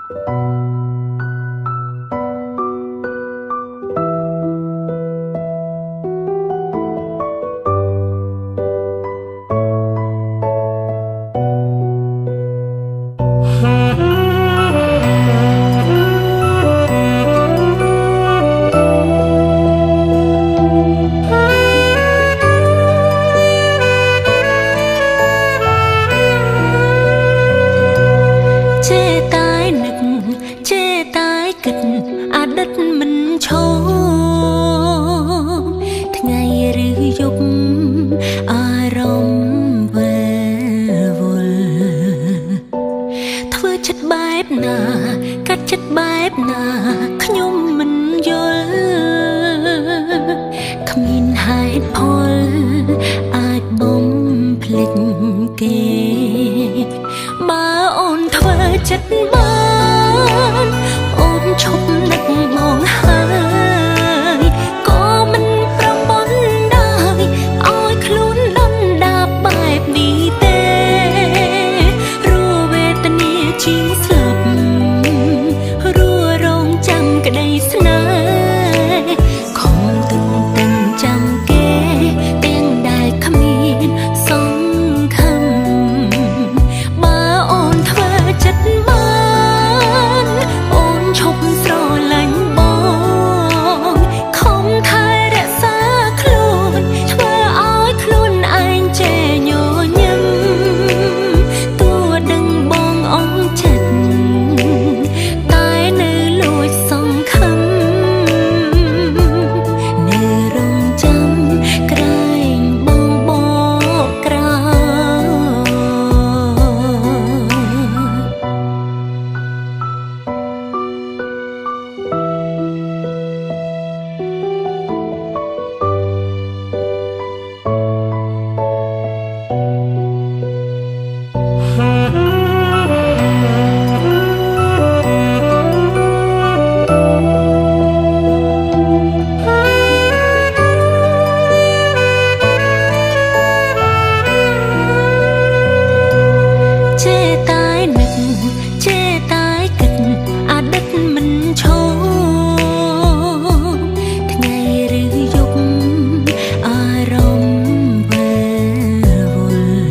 ចេះតែនឹកចេះតែគិតអតីតមិនឈប់ថ្ងៃឬយប់អារម្មណ៍វិលវល់ធ្វើចិត្តបែបណាកាត់ចិត្តបែបណាខ្ញុំមិនយល់គ្មានហេតុផលអាចបំភ្លេចគេបើអូនធ្វើចិត្តបានអូនឈប់នឹកបងហើយក៏មិនប្រពន្ធដែរឲ្យខ្លួនដុនដាបបែបនេះទេរស់វេទនាជាងស្លាប់រស់រងចាំក្តីស្នេហ៍ខំទន្ទឹងចាំគេទាំងដែលគ្មានសង្ឃឹមបើអូនធ្វើចិត្តបានអូនឈប់ស្រឡាញ់បងខំថែរក្សាខ្លួនធ្វើឲ្យខ្លួនឯងចេះញញឹមតួដឹងបងអងចិត្តតែនៅលួចសង្ឃឹមនៅរងចាំក្រែងបងបកក្រោយ ចេះតែនឹកចេះតែគិតអតីតមិនឈប់ថ្ងៃឬយប់អារម្មណ៍វិលវល់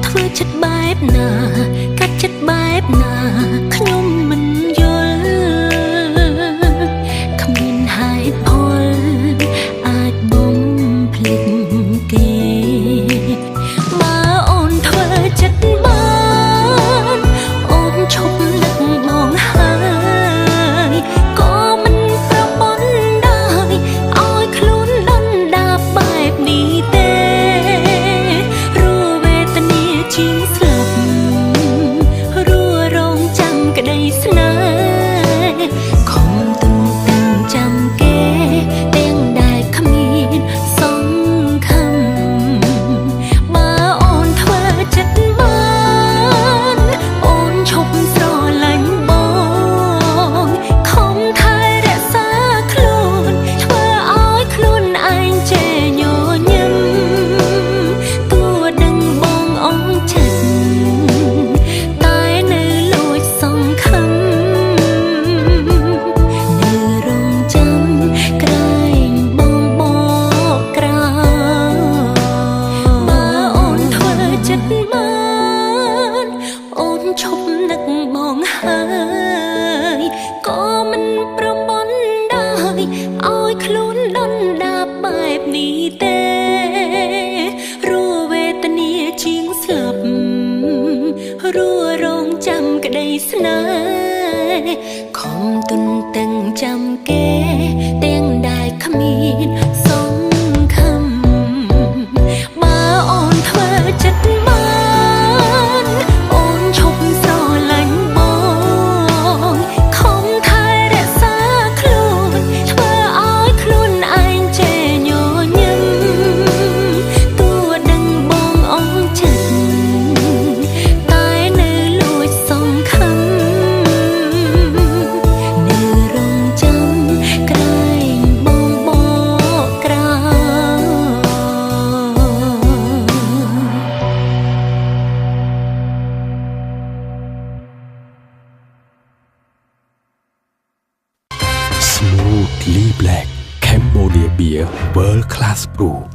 ធ្វើចិត្តបែបណាកាត់ចិត្តបែបណាខ្ញុំមិនយល់គ្មានហេតុផលអាចបំភ្លេចគេបើអូនធ្វើចិត្តបានអូនឈប់នឹកបងហើយក៏មិនប្រពន្ធដែរឲ្យខ្លួនដុនដាបបែបនេះទេរស់វេទនាជាងស្លាប់រស់រងចាំក្តីស្នេហ៍ខំទន្ទឹងចាំគេទាំងដែលគ្មានសង្ឃឹមបើអូនធ្វើចិត្តបានអូនឈប់ស្រឡាញ់បងខំថែរក្សាខ្លួនធ្វើឲ្យខ្លួនឯងចេះញញឹមតួដឹងបងអងចិត្តតែនៅលួចសង្ឃឹមនៅរងចាំក្រែងបងបកក្រោយបើអូនធ្វើចិត្តបានអូនឈប់នឹកបងហើយក៏មិនប្រពន្ធដែរឲ្យខ្លួនដុនដាបបែបនេះទេរស់វេទនាជាងស្លាប់រស់រងចាំក្តីស្នេហ៍ខំទន្ទឹងចាំគេទាំងដែលគ្មានសង្ឃឹមបើអូនធ្វើចិត្តបានអូនឈប់ស្រឡាញ់បងខំថែរក្សាខ្លួនធ្វើឲ្យខ្លួនឯងចេះញញឹមតួដឹងបងអងចិត្តតែនៅលួចសង្ឃឹមនៅរងចាំក្រែងបងបកក្រោ Lee Black Cambodia Beer World Class Brew.